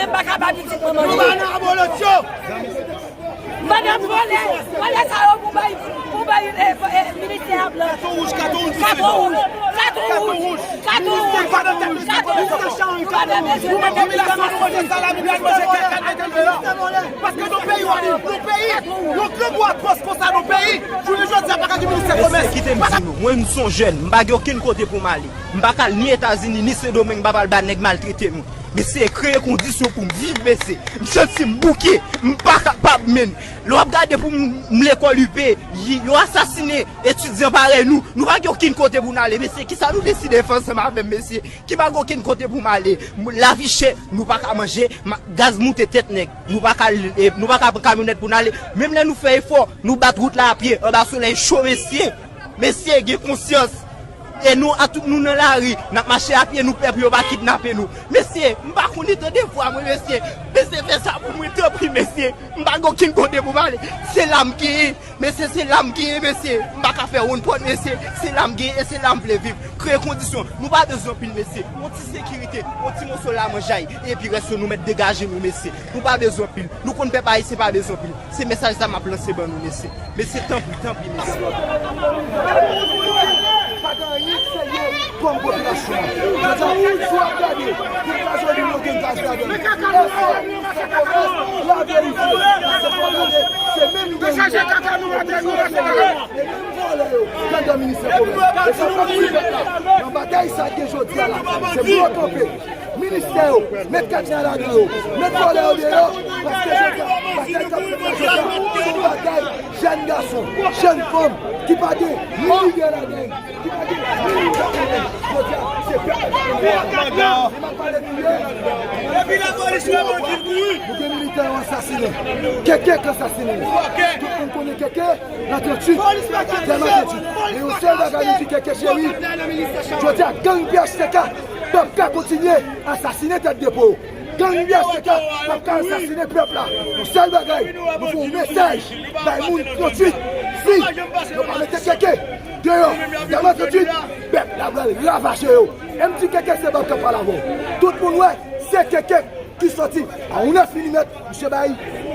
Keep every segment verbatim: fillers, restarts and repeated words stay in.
M pa ka ba pitit mwen manje. Nou pa nan abolosyon. Pandan vòlè, vòlè sa yo pou bay, pou bay, eh, eh, ministè a blan. Katon wouj, katon wouj, katon wouj, katon wouj, katon wouj. Paske nou peyi, nou peyi, nou gran gwo atwòs konsa, nou peyi, jounen jodi a pa ka gen ministè komès. Mesye, kite m di nou, mwen, m se yon jèn, m pa gen okenn kote pou m ale. M pa ka al ni Etazini, ni Sendomeng, m pa pral ba nèg maltrete nou. Mesye, kreye kondisyon pou m viv, mesye. M santi m bouke, m pa kapab, menm. Lè w ap gade pou m, m lekòl U P, y-, yo asasinen etidyan parèy nou. Nou pa gen okenn kote pou n ale, mesye. Kisa nou deside fè ansanm avè m, mesye? Ki pa gen okenn kote pou m ale. M, lavi chè, nou pa ka manje, ma, gaz moute tèt nèg. Nou pa ka, eh, nou pa ka pran kamyonèt pou n ale. Menm lè nou fè efò, nou bat wout la a pye, anba solèy cho, mesye. Mesye, gen konsyans. E nou, a tout nou nan lari, n ap mache a pye, nou pè pou yo pa kidnape nou. Mesye, m pa konn etan de vwa mwen, mesye. Mesye, fè sa pou mwen, tanpri, mesye. M pa gen okenn kote pou m ale. Se la m genyen. Mesye, se la m genyen, mesye. M pa ka fè wonn pòt, mesye. Se la m genyen e se la m vle viv. Kreye kondisyon. Nou pa bezwen anpil, mesye. Yon ti sekirite, yon ti moso lamanjay. Epi rès yo, nou mèt degaje nou, mesye. Nou pa bezwen anpil. Nou konn pèp ayisyen pa bezwen anpil. Se mesaj sa m ap lanse ban nou, mesye. Mesye, tanpri, tanpri, mesye. Pa gen anyen k serye kòm popilasyon an. Jodi a, si w ap gade, gen gazolin yo, gen gaz ladan l. Èske ministè komès la verifye? Paske fò w gade, se menm gang yo, e menm vòlè yo k anndan ministè komès. E sa k ap di pèp la, nan batay sa k gen jodi a la, se pou yo kanpe. Ministè yo, met katya ladan yo, met vòlè yo deyò, paske jodi a, batay k ap fèt la jodi a, se yon batay jèn gason, jèn fanm, ki pa gen ni lidè ladan l, ki pa gen ni lidè ladan l. Jodi a, se pèp la k ap pale. E m ap pale tou ye. Nou gen militan yo asasinen. Keke k asasinen. Tout moun konnen Keke nan tranntuit. Tèlman tranntuit. Men yon sèl bagay nou di Keke cheri. Jodi a, gang P H T K p ap ka kontinye asasinen tèt de po yo. Gang P H T K p ap ka asasinen pèp la. Yon sèl bagay, nou fè yon mesaj bay moun tranntuit. Si yo pa mete Keke deyò, tèlman tranntuit, pèp la pral ravaje yo. E m di Keke se bòk k ap pale avè w. Tout moun wè, se Keke ki soti a yon nèf milimèt, misye bay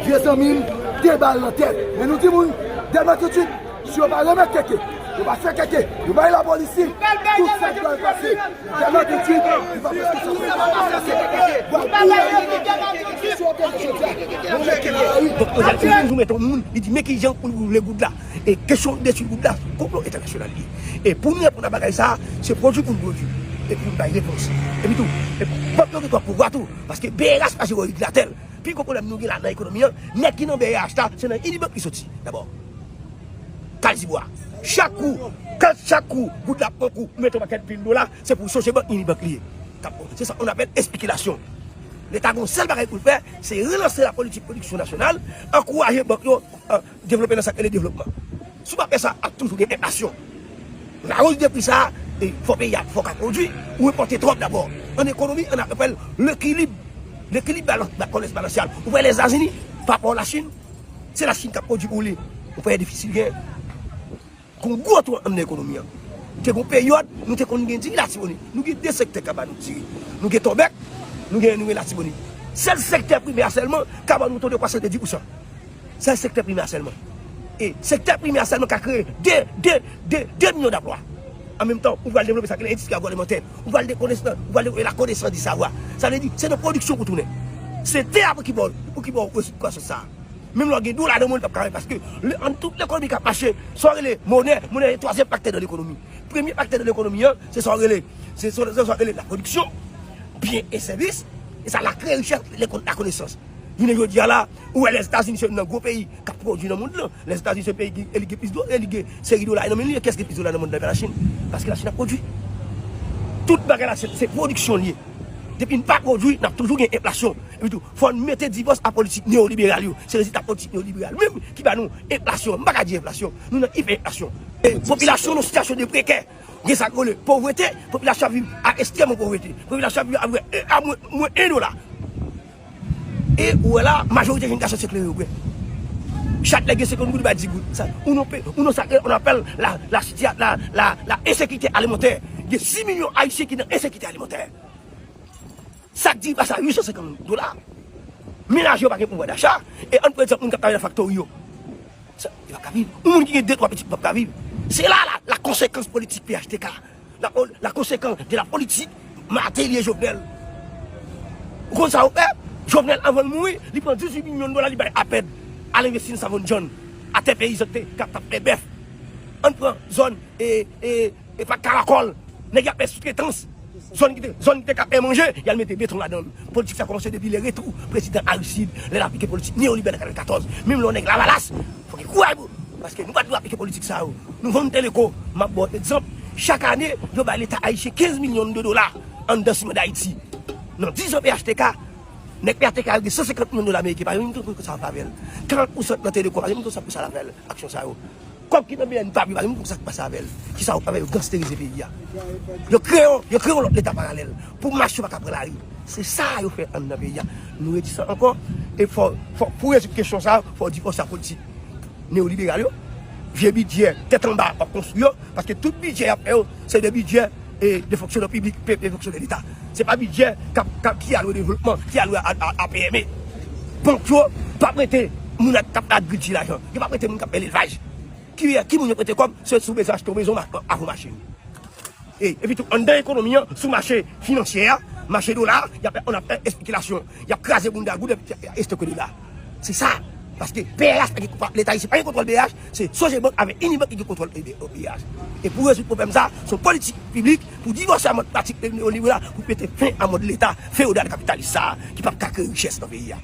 vye zanmi m de bal nan tèt. Men nou di moun, tèlman tranntuit, si yo pa remèt Keke, yo pa fè Keke, yo bay lapolis li, tout sa k dwe pase. Tèlman tranntuit, li pa prèske sanble. Donk, ozèl, si yon moun jwenn yon moun, li di, men kijan pou l woule goud la. E kesyon detwi goud la, konplo entènasyonal li ye. E pou n reponn a bagay sa a, se pwodui pou n pwodui. E pou n bay repons. Epi tou, e bank yo gen dwa pouvwa tou. Paske B R H pa jere òdinatè l. Pi gwo pwoblèm nou gen la nan ekonomi an, nèg ki nan B R H la, se nan Unibank li soti, dabò. Kalzibwa. Chak kou, kan chak kou, goud la pran kou, ou mete yon pakèt pil dola, se pou sonje bank Unibank li ye. K ap, se sa on apèl espekilasyon. Leta gen yon sèl bagay pou l fè, se relanse la politik pwodiksyon nasyonal, ankouraje bank yo, euh, devlope nan sa k rele devlopman. Si w pa fè sa, ap toujou gen enflasyon. Lawòs de pri sa a, e fò peyi a, fò ka pwodui, ou enpòte twòp dabò. An ekonomi, on apèl lekilib. Lekilib balans, ba-, komès balansyal. Ou wè Lèzetazini, pa rapò Lachin, se Lachin k ap pwodui pou li. Ou wè difisil gen. Gon gwo twou anndan ekonomi an. Te gon peryòd, nou te konn gen diri Latibonit. Nou gen de sektè k ap ba nou diri. Nou gen Tòbèk, nou gen, nou gen Latibonit. Sèl sektè primè a sèlman ka ba nou to de kwasans de dis pousan. Sèl sektè primè a sèlman. E sektè primè a sèlman ka kreye de, de, de, de milyon danplwa. An menm tan, ou pral devlope sa ki rele endistri agwoalimantè. Ou pral de konesans, ou pral devlope lakonesans di savwa. Sa vle di, se nan pwodiksyon pou tounen. Se tè a pou ki ba w, pou ki ba w kwasans sa a. Menm lè w gen dola nan monn, l p ap ka fè, paske le, an tout lekonomi k ap mache, sa w rele monè, monè se twazyèm faktè nan lekonomi. Premye faktè nan lekonomi an, se sa w rele, se sa, se sa w rele lapwodiksyon, byen e sèvis, e sa l ap kreye richès, lekon-, lakonesans. Jounen jodi a la, ou wè Lèzetazini se youn nan gwo peyi k ap pwodui nan monn lan. Lèzetazini se peyi ki, e li gen plis do, e li gen seri dola nan men li, e kiyès gen plis dola nan monn lan? Lachin. Paske Lachin ap pwodui. Tout bagay la, se, se pwodiksyon l ye. Depi n pa pwodui, n ap toujou gen enflasyon. Epi tou, fò n mete divòs a politik neyoliberal yo. Se rezilta politik neyoliberal menm ki ba nou enflasyon. M pa ka di enflasyon. Nou nan ipè-enflasyon. E popilasyon nan sitiyasyon de prekè. Gen sa k rele povrete, popilasyon ap viv a ekstrèm povrete. Popilasyon ap viv a, a mwen, mwen en dola. E ou wè la, majorite jèn gason se kleren yo bwè. Chak lè gen senkant goud, li bay dis goud. Sa, ou nan pe-, ou nan sa ke on apèl la, la sitiya-, la, la, la ensekirite alimantè. Gen sis milyon Ayisyen ki nan ensekirite alimantè. Sak diri pase a uit san senkant dola. Menaj yo pa gen pouvwa dacha. E ann pran egzanp moun k ap travay nan faktori yo. Sa, yo p ap ka viv. Yon moun ki gen de twa pitit p ap ka viv. Se la, la, la konsekans politik P H T K. La, la konsekans de la politik Martelly e Jovenel. Ou konn sa yo fè? Jovenel, anvan l mouri, li pran dizuit milyon dola, li bay APED, al envesti nan Savannah John, atè peyizan ki te k ap, t ap fè bèf. Ann pran zòn e, e, e pa karakòl. Nèg y ap fè soutretans. Zòn ki te, zòn ki te ka fè manje, y al mete beton ladan l. Politik sa kòmanse depi le retou prezidan Aristide, lè l aplike politik neyoliberal katòz. Menm lè w nèg Lavalas, fòk gen kouraj pou ou. Paske nou pa t dwe aplike politik sa yo. Nou vann Teleco, m ap ba w egzanp. Chak ane, yo bay Leta ayisyen kenz milyon de dola anndan siman Dayiti. Nan diz an P H T K, nèg P H T K yo gen san senkant milyon dola ameriken, pa gen moun ki konn sa yo fè avè l. Karant pousan nan Teleco, pa gen moun ki konn sa pou sa l ap fè l, aksyon sa yo. Kòb ki nan B N P a, pa gen moun ki konn sa k pase avè l. Kisa yo fè avè l? Yo gangsterize peyi a. Yo kreye, yo kreye yon lòt Leta paralèl pou mas yo pa ka pran lari. Se sa yo fè anndan peyi a. Nou redi sa ankò. E fò, fò, pou rezoud kesyon sa, fò w divòse ak politik neyoliberal yo. Vye bidjè, tèt anba, w ap konstwi yo. Paske tout bidjè y ap fè yo, se de bidjè e de fonksyonè piblik, pe- de fonksyonè Leta. Se pa bidjè k ap, k ap, ki alwe devlopman, ki alwe a, a, a P M E. Bank yo p ap prete moun ak, k ap agrikilti lajan. Yo p ap prete moun k ap fè lelvaj. Ki, ki moun yo prete kòb? Se si w bezwen achte yon mezon, ma- avè yon machin. E, epi tou, anndan ekonomi an, sou mache finansyè a, mache dola a, y ap, on ap fè espekilasyon. Y ap kraze bounda goud, epi y ap estoke dola. Se sa. Paske B H pa gen, Leta ayisyen pa gen kontwòl B H, se Sogebank avèk Unibank ki gen kontwòl B H. E pou rezoud pwoblèm sa, se yon politik piblik pou divòse a mòd pratik neyoliberal, pou mete fen a mòd Leta feyodal kapitalis sa a, ki p ap ka kreye richès nan peyi a.